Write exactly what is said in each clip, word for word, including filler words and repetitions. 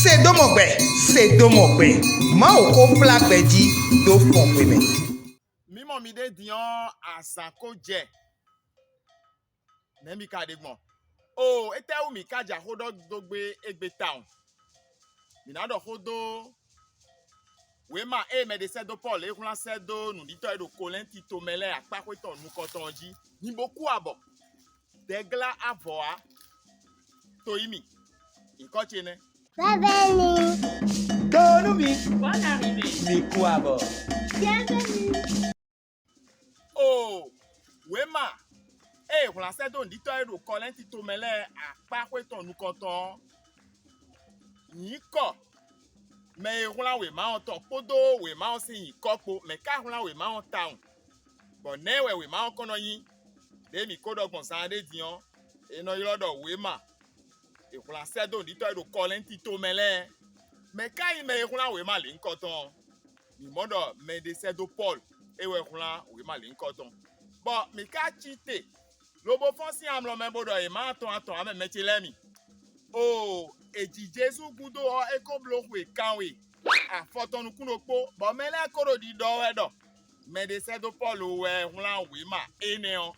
Se dó mɔ gbɛ, se dó mɔ gbɛ. Mawu xó kplá gbɛ jí dó fɔn xwe mɛ. Mǐ mɔ miɖée din ɔ́, azǎn ko jɛ. Nɛ̌ mi ka ɖe gbɔn? Oo, étɛ́wú mǐ ka ja xó ɖɔ dó gbé égbé tawun? Mǐ ná ɖɔ xó dó wěma e mɛ ɖé sɛ́ dó Pɔ́lu é wlán sɛ́ dó nǔɖitɔ́ e ɖo Kolɛ́nti tomɛ lɛ́ɛ akpáxwé tɔn nukɔntɔn ɔ́ jí. Mi bo kú abɔ, dɛ̌glá avɔ ǎ. To yí mì, nyǐkɔ ce nɛ́. Bienvenue. Donu mi, Bonne arrivée. mi kú abɔ. Bienvenue. Oo, wěma e è wlán sɛ́ dó nǔɖitɔ́ e ɖo Kɔlɛ́nti tomɛ lɛ́ɛ akpáxwé tɔn nukɔntɔn ɔ́, nyǐkɔ mɛ e wlán wěma ɔ́ tɔn kpódó wěma ɔ́ sín nyǐkɔ kpó, mɛ̌ ka wlán wěma ɔ́ tawun? Bɔ nɛ̌ wɛ wěma ɔ́ kɔn nɔ nyí? Đěe mǐ ko ɖɔ gbɔn zaanɖé din ɔ́, è nɔ ylɔ́ ɖɔ wěma è wlán sɛ́ dó nǔɖitɔ́ e ɖo Kɔlɛ́nti tomɛ lɛ́ɛ. Mɛ̌ ka nyí mɛ e wlán wěma lěhunkɔtɔn ɔ́? Mǐ mɔ ɖɔ mɛ ɖé sɛ́ dó Pɔ́lu, é wɛ wlán wěma lěhunkɔtɔn. Bɔ mǐ ka cí te, lobo fɔ́n sín amlɔ mɛ bó ɖɔ è má atɔn atɔn ǎ mɛ mɛ ce lɛ́ɛ mi. Oo, è ji Jezu gúdo ɔ́, é ko bló xwe kanwe afɔ tɔn nukún ɖokpó, bɔ mɛ lɛ́ɛ ko ɖo ɖiɖɔ wɛ ɖɔ mɛ ɖé sɛ́ dó Pɔ́lu wɛ wlán wěma énɛ́ ɔ́.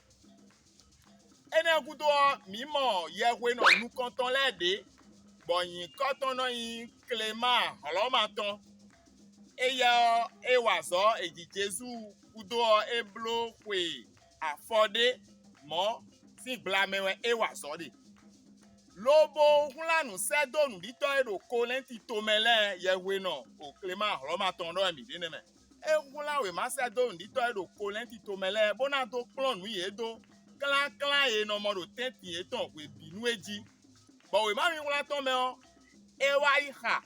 Énɛ́ ɔ́ gúdo ɔ́, mǐ mɔ yɛhwenɔ nukɔntɔn lɛ́ɛ ɖě, bɔ nyǐkɔ tɔn nɔ nyí Klemáa Hlɔ̌ma tɔn. Éyɛ́ ɔ́, é wa azɔ̌ è ji Jezu gúdo ɔ́, é bló xwe afɔ ɖé mɔ̌ sín gbla mɛ wɛ é wa azɔ̌ ɖe. Lobo wlán nǔ sɛ́ dó nǔɖitɔ́ e ɖo Kolɛ́nti tomɛ lɛ́ɛ yɛhwenɔ o Klemáa Hlɔ̌ma tɔn ɖɔ wɛ mǐ ɖe nɛ́ mɛ. É wlán wěma sɛ́ dó nǔɖitɔ́ e ɖo Kolɛ́nti tomɛ lɛ́ɛ bó ná dó kplɔ́n nǔ yě dó klánklán e è nɔ mɔ ɖo tɛ́ntin yětɔn hwebǐnu é jí. Bɔ wěma wínwlán tɔn mɛ ɔ́, é wá yi xa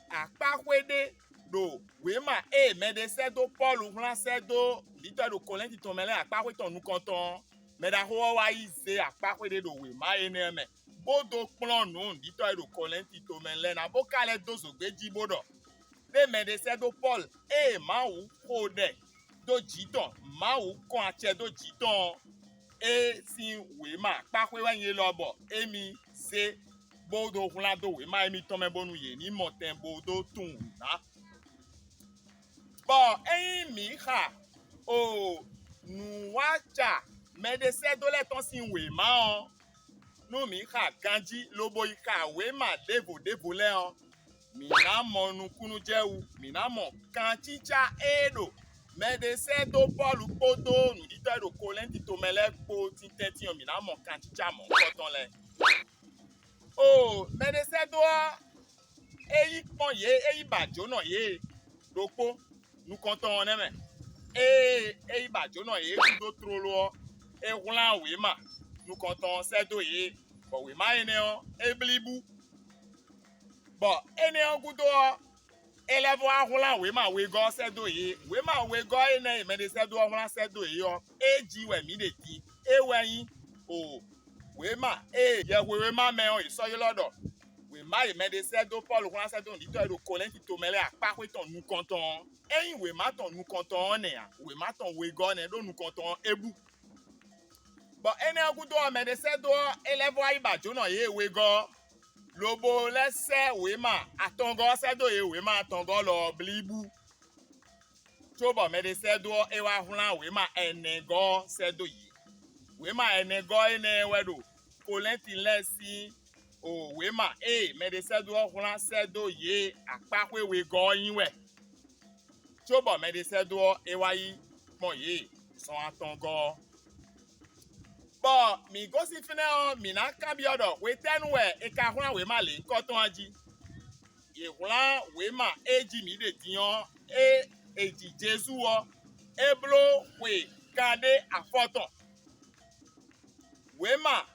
akpáxwé ɖé ɖo wěma e mɛɖé sɛ́ dó Pɔ́lu wlán sɛ́ dó nǔɖitɔ́ e ɖo Kolɛ́nti tɔn mɛ lɛ́ɛ akpáxwé tɔn nukɔntɔn ɔ́, mɛɖaxó ɔ́ wá yi zé akpáxwé ɖé ɖo wěma énɛ́ mɛ, bó dó kplɔ́n nǔ nǔɖitɔ́ e ɖo Kolɛ́nti tomɛ lɛ́ɛ ná bó ka lɛ́ dó zǒgbé jí bó ɖɔ: Ɖé mɛɖé sɛ́ dó Pɔ́lu ée Mawu xo ɖɛ dó jǐ tɔn, Mawu kɔn acɛ dó jǐ tɔn ɔ́, é sín wěma kpáxwé wɛ nyí élɔ́ bɔ émí zé bó dó wlán dó wěma émítɔn mɛ bónú yě ní mɔ tɛn bó dó tunwun nǔ ná. Bɔ ényí mǐ xa o nǔwaca mɛɖésɛ́dó lɛ́ɛ tɔn sín wěma ɔ́, nú mǐ xa ganjí lobo yi xa wěma ɖěvo ɖěvo lɛ́ɛ ɔ́, mǐ ná mɔ nukúnnú jɛ wú; mǐ ná mɔ kancícá e ɖo mɛɖésɛ́dó Pɔ́lu kpódó nǔɖitɔ́ e ɖo Kolɛ́nti tomɛ lɛ́ɛ kpó tɛ́ntin ɔ́, mǐ ná mɔ kancícá mɔ̌hunkɔtɔn lɛ́ɛ. Oo, mɛɖésɛ́dó ɔ́, é yi kpɔ́n yě, é yi ba jǒnɔ yě ɖokpó nukɔntɔn ɔ́ nɛ́ mɛ. Ée é yi ba jǒnɔ yě gúdo tlóló ɔ́, é wlán wěma nukɔntɔn ɔ́ sɛ́ dó yě, bɔ wěma énɛ́ ɔ́, é blí bú. Bɔ énɛ́ ɔ́ gúdo ɔ́, é lɛ́ vɔ́ wá wlán wěma wegɔ́ ɔ́ sɛ́ dó yě. Wěma wegɔ́ énɛ́ e mɛɖésɛ́dó ɔ́ wlán sɛ́ dó yě ɔ́, é jí wɛ mǐ ɖe din; é wɛ nyí o wěma e yɛhwewéma mɛ ɔ́ è sɔ́ ylɔ́ ɖɔ wěma e mɛɖésɛ́dó Pɔ́lu wlán sɛ́ dó nǔɖitɔ́ e ɖo Kolɛ́nti tomɛ lɛ́ɛ akpáxwé tɔn nukɔntɔn ɔ́. Ényí wěma tɔn nukɔntɔn ɔ́ nɛ́ ǎ, wěma tɔn wegɔ́ nɛ́ ɖó nukɔntɔn ɔ́ é bú. Bɔ énɛ́ ɔ́ gúdo ɔ́, mɛɖésɛ́dó ɔ́, é lɛ́ vɔ́ wá yi ba jǒnɔ yě wegɔ́ ɔ́, lobo lɛ́ sɛ́ wěma atɔngɔ́ ɔ́ sɛ́ dó yě; wěma atɔngɔ́ lɔ ɔ́ blí bú. Cóbɔ mɛɖésɛ́dó ɔ́, é wá wlán wěma ɛnɛgɔ́ ɔ́ sɛ́ dó yě. Wěma ɛnɛgɔ́ énɛ́ wɛ ɖo Kolɛ́nti lɛ́ɛ sín o wěma e mɛɖésɛ́dó ɔ́ wlán sɛ́ dó yě akpáxwé wegɔ́ ɔ́ nyí wɛ. Cóbɔ mɛɖésɛ́dó ɔ́, é wá yi kpɔ́n yě zɔn atɔngɔ́ ɔ́. Bɔ mǐ gosín fínɛ́ ɔ́, mǐ ná kanbyɔ́ ɖɔ hwetɛ́nu wɛ è ka wlán wěma lěhunkɔtɔn ɔ́ jí. Yě wlán wěma e jí mǐ ɖe din ɔ́, e è ji Jezu ɔ́, é bló xwe kanɖé afɔtɔn. Wěma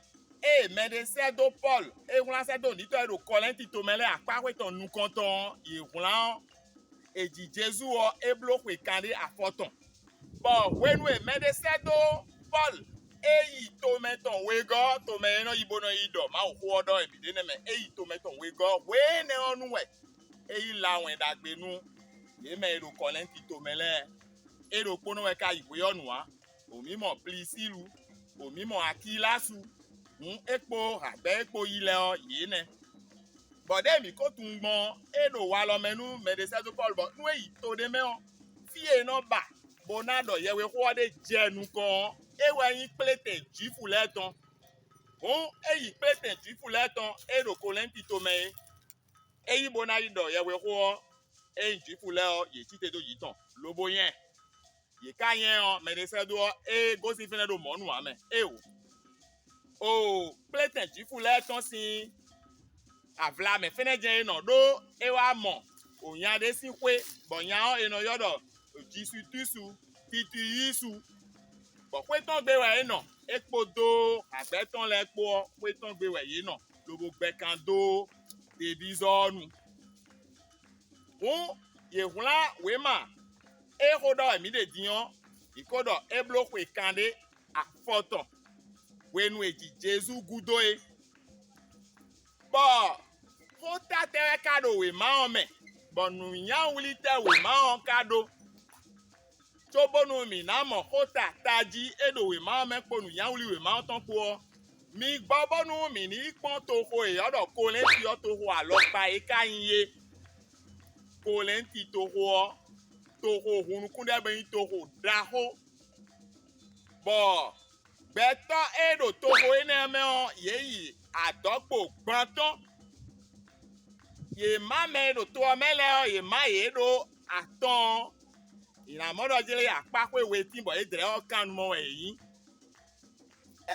e mɛɖé sɛ́ dó Pɔ́lu, é wlán sɛ́ dó nǔɖitɔ́ e ɖo Kɔlɛ́nti tomɛ lɛ́ɛ akpáxwé tɔn nukɔntɔn ɔ́, yě wlán ɔ́, è ji Jezu ɔ́, é bló xwe kanɖé afɔtɔn. Bɔ hwenu e mɛɖé sɛ́ dó Pɔ́lu e yi tomɛ tɔn wegɔ́, tomɛ e nɔ yi bó nɔ yi ɖɔ Mawuxó ɔ́ ɖɔ wɛ mǐ ɖe nɛ́ mɛ, e yi tomɛ tɔn wegɔ́ hwe énɛ́ ɔ́ nu wɛ é yí la Wɛn Ɖagbe nú yě mɛ e ɖo Kɔlɛ́nti tomɛ lɛ́ɛ. É ɖokpónɔ wɛ ka yi hwe ɔ́ nu ǎ. Wǒ mì mɔ Plisílu, wǒ mì mɔ Akilásu, hǔn é kpó hǎgbɛ́ e kpó yi lɛ́ɛ ɔ́, yě nɛ́. Bɔ ɖěe mǐ ko tunwun gbɔn ɔ́, é ɖo walɔ mɛ nú mɛɖesɛ́dó Pɔ́lu bɔ nú é yi to ɖé mɛ ɔ́, fí e é nɔ ba bó ná ɖɔ yɛhwexó ɔ́ ɖe jɛ nukɔn ɔ́, é wɛ nyí kplétɛn Jwifu lɛ́ɛ tɔn. Hǔn é yi kplétɛn Jwifu lɛ́ɛ tɔn e ɖo Kolɛ́nti tomɛ é. É yí bó ná yi ɖɔ yɛhwexó ɔ́, é nyí Jwifu lɛ́ɛ ɔ́, yě cí te dó jǐ tɔn, lobo nyɛ ɛ. Yě ká nyɛ ɔ́, mɛɖesɛ́dó ɔ́, é gosín fínɛ́ ɖo mɔ̌ nu ǎ mɛ. Éeǒ! Oo, kplétɛn Jwifu lɛ́ɛ tɔn sín avlamɛ fínɛ́ jɛ́n é nɔ ɖó é wá mɔ nya ɖé sín xwé, bɔ nya ɔ́ è nɔ ylɔ́ ɖɔ Jisutúsu Tituyísu, bɔ xwé tɔn gbe wɛ é nɔ, é kpódó agbɛ́ tɔn lɛ́ɛ kpó ɔ́, xwé tɔn gbe wɛ yě nɔ, lobo gbɛ kan dó Devízɔ́ ɔ́ nu. Hǔn yě wlán wěma e xó ɖɔ wɛ mǐ ɖe din ɔ́, mǐ ko ɖɔ é bló xwe kanɖé afɔtɔn hwenu e è ji Jezu gúdo é. Bɔ xóta tɛ́ wɛ ka ɖo wěma ɔ́ mɛ, bɔ nǔnywɛ́wlí tɛ́ wěma ɔ́ ka ɖó? Cóbónú mǐ ná mɔ xóta tají e ɖo wěma ɔ́ mɛ kpó nǔnywɛ́wlí wěma ɔ́ tɔn kpó ɔ́, mi gbɔ bónú mǐ ní yi kpɔ́n toxo e è ylɔ́ ɖɔ Kolɛ́nti ɔ́ toxo alɔkpa é ka nyí é. Kolɛ́nti toxo ɔ́, toxo hun nukúnɖɛbɛ́ nyí toxo ɖaxó, bɔ gbɛtɔ́ e ɖo toxo énɛ́ mɛ ɔ́, yě yi adɔ̌kpo gban tɔn. Yě má mɛ e ɖo to ɔ́ mɛ lɛ́ɛ ɔ́, yě má yě ɖó atɔn ɔ́, è nǎ mɔ ɖɔ jlé akpáxwé wetín bɔ yě dlɛ́ ɔ́ kannumɔ wɛ yě nyí.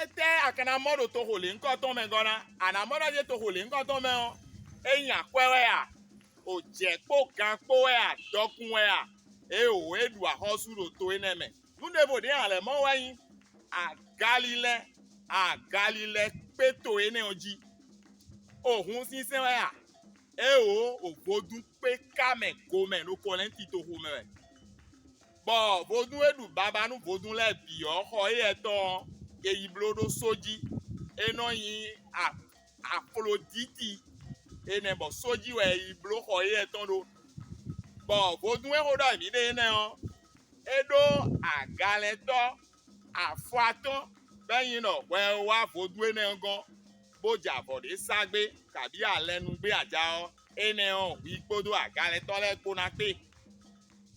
Étɛ́ a ka ná mɔ ɖo toxo lěhunkɔtɔn mɛ gɔ́ ná? A nǎ mɔ ɖɔ jé toxo lěhunkɔtɔn mɛ ɔ́, é nyí akwɛ́ wɛ a? Ojɛ̌ kpó gan kpó wɛ a? Dɔkun wɛ a? Éeǒ, é ɖu axɔ́sú ɖo to énɛ́ mɛ. Nǔ ɖěvo ɖě a lɛ̌ mɔ wɛ nyí agalilɛ agalilɛ kpé to énɛ́ ɔ́ jí. O hun sínsɛ́n wɛ a? Éeǒ, o vodún kpé ká mɛ go mɛ ɖo Kɔlɛ́nti toxo mɛ wɛ. Bɔ vodún e ɖu babá nú vodún lɛ́ɛ bǐ ɔ́ xɔ éyɛ́ tɔn ɔ́, è yi bló ɖó só jí. É nɔ nyí a- Aflodíti énɛ́, bɔ só jí wɛ è yi bló xɔ éyɛ́ tɔn ɖó. Bɔ vodún e xó ɖɔ mǐ ɖe énɛ́ ɔ́, é ɖó agalɛtɔ́ afɔ atɔ́ɔ́n bɔ é nyí ɖɔ hwɛ e wá vodún énɛ́ ɔ́ gɔ́n, bó jɛ avɔ ɖé sá gbé, kabǐ alɛnu gbé aja ɔ́, énɛ́ ɔ́, hwi kpódó agalɛtɔ́ lɛ́ɛ kpó ná kpé.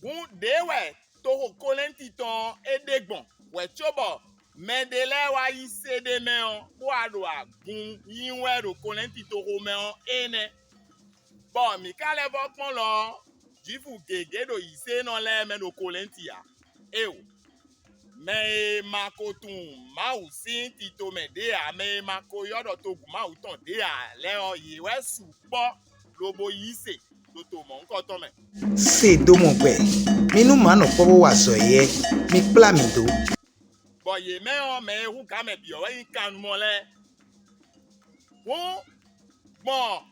Hǔn ɖěe wɛ toxo Kolɛ́nti tɔn ɔ́ é ɖe gbɔn hwɛ̌ cóbɔ mɛɖé lɛ́ɛ wá yi sé ɖ'é mɛ ɔ́, bó wá ɖo agun nyi wɛ ɖo Kolɛ́nti toxo mɛ ɔ́, énɛ́. Bɔ mǐ ka lɛ́ vɔ́ kpɔ́n lɔ ɔ́, Jwifu gěgé ɖo yǐsénɔ lɛ́ɛ mɛ ɖo Kolɛ́nti ǎ. Éeǒ, mɛ e ma ko tunwun Mawu sín tito mɛ ɖě ǎ, mɛ e ma ko ylɔ́ ɖɔ togun Mawu tɔn ɖě ǎ lɛ́ɛ ɔ́, yě wɛ sukpɔ́ lobo yí se ɖo to mɔ̌hunkɔtɔn mɛ. Se dó mɔ gbɛ, mi nú mǎ nɔ kpɔ́ bó wa azɔ̌ éyɛ́, mi kplá mǐ dó. Bɔ yě mɛ ɔ́, mɛ e hú gǎn mɛ bǐ ɔ́ wɛ nyí kannumɔ lɛ́ɛ. Hǔn, gbɔn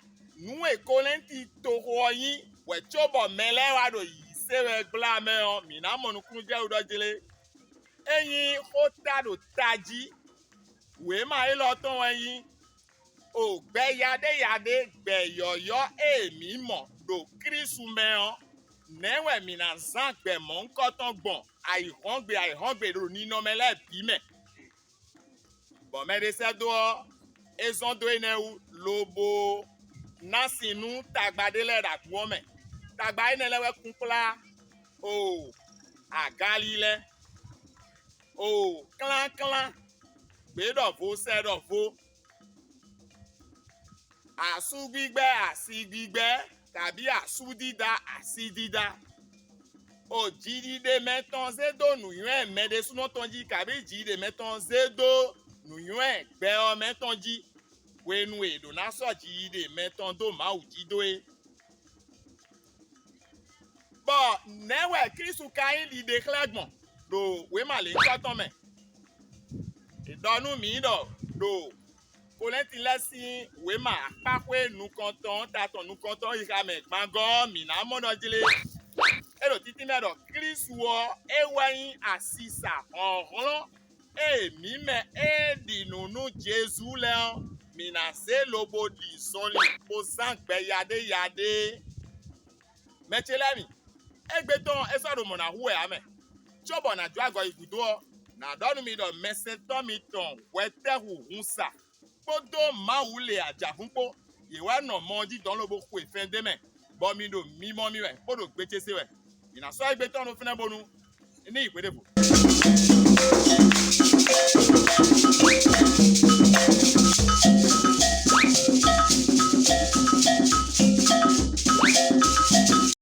nǔ e Kolɛ́nti toxo ɔ́ nyí hwɛ̌ cóbɔ mɛ lɛ́ɛ wá ɖo yǐ se wɛ gbla mɛ ɔ́, mǐ ná mɔ nukúnnú jɛ wú ɖɔ jlé. É nyí xó ta ɖo tají. Wěma élɔ́ tɔn wɛ nyí: O gbɛ yaɖéyaɖé, gbɛ yɔ̌yɔ́ e mǐ mɔ ɖo Klísu mɛ ɔ́, nɛ̌ wɛ mǐ ná zán gbɛ mɔ̌hunkɔtɔn gbɔn ayǐhɔ́ngbe ayǐhɔ́ngbe ɖo ninɔmɛ lɛ́ɛ bǐ mɛ? Bɔ mɛɖesɛ́dó ɔ́, é zɔ́n dó énɛ́ wú, lobo ná sin nú tagba ɖé lɛ́ɛ ɖo agun ɔ́ mɛ. Tagba énɛ́ lɛ́ɛ wɛ kún kplá: Oo, agalilɛ! Oo, klánklán! Gbě ɖɔ vo sɛ ɖɔ vo! Asúgbígbɛ́ asigbigbɛ́, kabí asúdídá asidídá! O jiɖiɖe mɛtɔn zé dó nǔnywɛ́ mɛ ɖésúnɔ tɔn jí, kabí jiɖiɖe mɛtɔn zé dó nǔnywɛ́ gbɛ ɔ́ mɛ tɔn jí, hwenu e è ɖǒ ná sɔ́ jiɖiɖe mɛtɔn dó Mawu jí dó é. Bɔ nɛ̌ wɛ Klísu ka nyí ɖiɖe xlɛ́ gbɔn ɖo wěma lěhunkɔtɔn mɛ? È ɖɔ nú mǐ ɖɔ ɖo Kolɛ́nti lɛ́ɛ sín wěma akpáxwé nukɔntɔn ta tɔn nukɔntɔn xixa mɛ gbangɔ́ ɔ́, mǐ ná mɔ ɖɔ jlé. É ɖo títínmɛ ɖɔ Klísu ɔ́, é wɛ nyí asisa hlɔ̌nhlɔ́n e mǐ mɛ e ɖi nǔ nú Jezu lɛ́ɛ ɔ́, mǐ ná zé lobo ɖi zɔnlin bó zán gbɛ yaɖéyaɖé é. Mɛ ce lɛ́ɛ mi, égbé tɔn é sɔ́ ɖo mɔ̌ ná hu wɛ ǎ mɛ. Cóbɔ nǎ jó agɔ yi gǔdo ɔ́, nǎ ɖɔ nú mi ɖɔ mɛsɛntɔ́ mitɔn hwɛtɛ́hu hun sa kpódó Mawu lě ajǎvún kpó, Yě wá nɔ mɔ ɔ́ jí dɔn lobo xwe fɛn d'é mɛ, bɔ mi ɖo mimɔ mì wɛ, bó ɖo gbe ce se wɛ. Mǐ ná sɔ́ égbé tɔn ɖó fínɛ́ bónú ní yi hweɖěvo.